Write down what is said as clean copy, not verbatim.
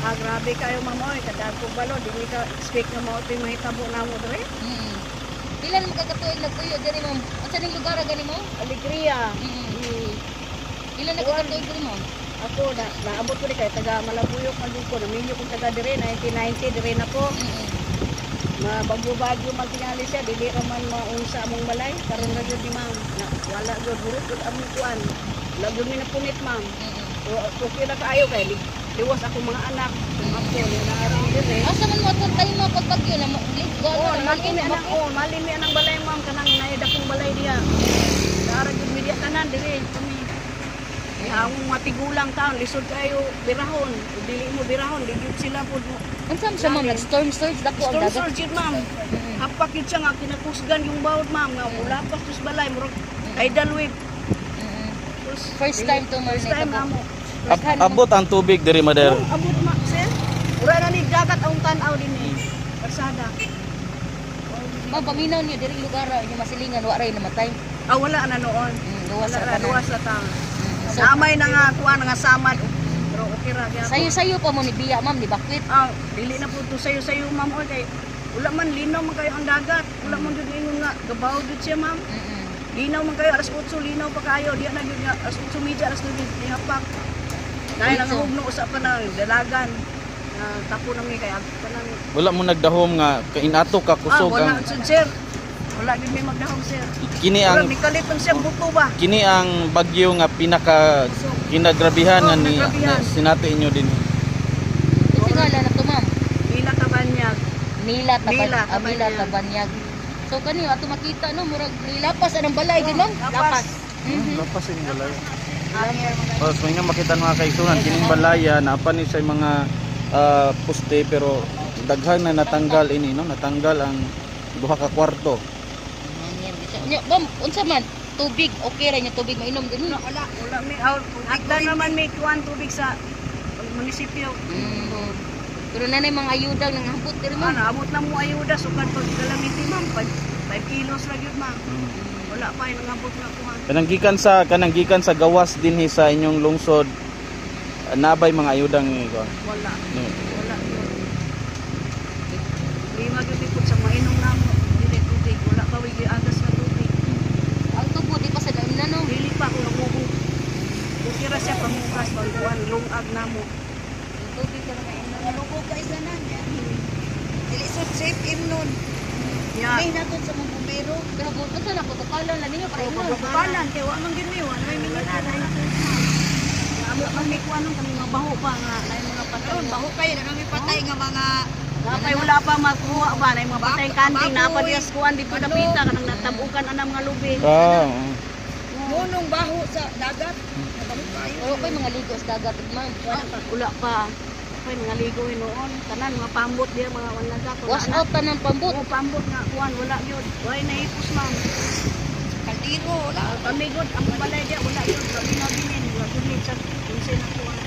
Ah, grabe kayo, ma'am, oy, kadagko balo, di mi ka expect nga mao to'y mahitabo namo dre. Pila na magkakatuig nagpuyo diri, ma'am? Unsa ning lugar gani mo? Alegria. Pila na kakatuig diri, ma'am? Ako na naabot ko di kay taga Malabuyok man ko, naminyo kong taga dire 1990 dire na ko. Mabagyo-bagyo man tingali siya, dili ra man maunsa among balay karon ra gyud ni ma'am. Na, wala gyud hurot gyud among kuan. Wala gyud mi napunit, ma'am. So, okay ra kaayo kay liwas ako mga anak, kung ako ni naarang dire. Asa man mo atong time mo pag bagyo na ligo Oh, na malimi anang, oh, malimi anang balay, ma'am, kanang naidakong balay diya. Naara gyud mi diya tanan dire kami. Kaya ang mga tigulang taon, lisod kayo birahon. Kung dili mo birahon, di gyud sila pud mo. Unsa man siya, ma'am, nag storm surge dako ang Storm dagat? surge yun, ma'am. Hapak yun siya nga, kinakusgan yung bawod, ma'am. Nga, wala pa sus balay, murag tidal wave. Sus, First time to ma'am, First time nahitabo. namo. Abot ang tubig diri, mother? Oh, abot ma, sir. Ura na ni dagat ang tan-aw din eh. Karsada. Ma'am, paminaw niyo diri lugar inyo masilingan wa ray namatay. Ah, wala na noon. Luwas Wala ra na, tanan. luwas na taon. So, Namay na nga, kuha na nga samad. Pero okay ra gyapon. sayo-sayo pa mo ni biya, ma'am, ni bakwit. Ah, dili na po to sayo-sayo, ma'am, oy, kay wala man linaw man kayo ang dagat. Wala man jud ingon nga gabaw jud siya, ma'am. Linaw man kayo alas 8, linaw pa kayo. Diya na jud nga alas 8:30, alas 9 nihapak. Dahil ang Ocho. hugno usa pa na dalagan. Na tapo na mi kay agto pa nang Wala mo nagdahom nga kainato ka Ah, kusog wala ang jud, sir. Wala jud may magdahom, sir. Kini Wala ang mikalit lang siya buto ba. Kini ang bagyo nga pinaka kinagrabihan Oh, nga ni nagrabihan. na sinati inyo din. Kasi nga na to, ma'am. Mila Kabanyag. Nila Taban Nila ah, Mila Tabanyag. Tabanyag. So kani ato makita no murag nilapas anang balay din, ma'am. Lapas. Lapas ang balaya. Hangir. Oh, so nga makita mga kaigsunan kining balaya naa ni sa mga poste pero daghan na natanggal ini, no, natanggal ang duha ka kwarto. Nya, ma'am, unsa man tubig okay ra nya tubig mainom din? Wala, wala may out. Hagdan naman may kuan tubig sa munisipyo. Pero nanay mga ayuda nang hambot diri, ma'am. Ano, abot na mo ayuda sukad pag galamiti, ma'am, 5 kilos ra gyud, ma'am. Wala pa yung nangabot na kuan. Kanang gikan sa gawas dinhi sa inyong lungsod, nabay mga ayudang ko? Wala. Wala yun. Lima gyud ipod sa mainom namo dili tubig. Wala pa wigi agas na tubig. Ang tubo di pa sa daon na no. Dili pa ko namugo. Okay ra siya pamugas pag kuan lungag namo. Ang tubig ka na mainom. Nalubo ka isa na niya. Dili sud safe imnon. Ya. May naton sa mga bumbero. Pero kung unsa na kutukalan na ninyo para imnon. Kalan kay wa man gyud mi, wa may mineral ay. Amo man may kuan kami mabaho pa nga nay mga patay. Karon baho kayo na kami patay nga mga Napay wala pa makuha ba na mga patay kanting Baboy. napa diya sa kuan dito dapita kanang natabukan ana mga lubi. Ah, oo. Munong baho sa dagat. Nabaho kayo. Wala ko'y mga ligo sa dagat, ma'am. Wala pa, wala pa. Ako'y mga ligo noon. Tanan mga pambot diya mga wala ka. Wash out tanan pambot. Oo, pambot nga kuan wala gyud. Way naipos, ma'am. Kaldero wala. Kami gud ang balay diya wala gyud. Kami na binin, wala gyud ni sa unsay na kuan.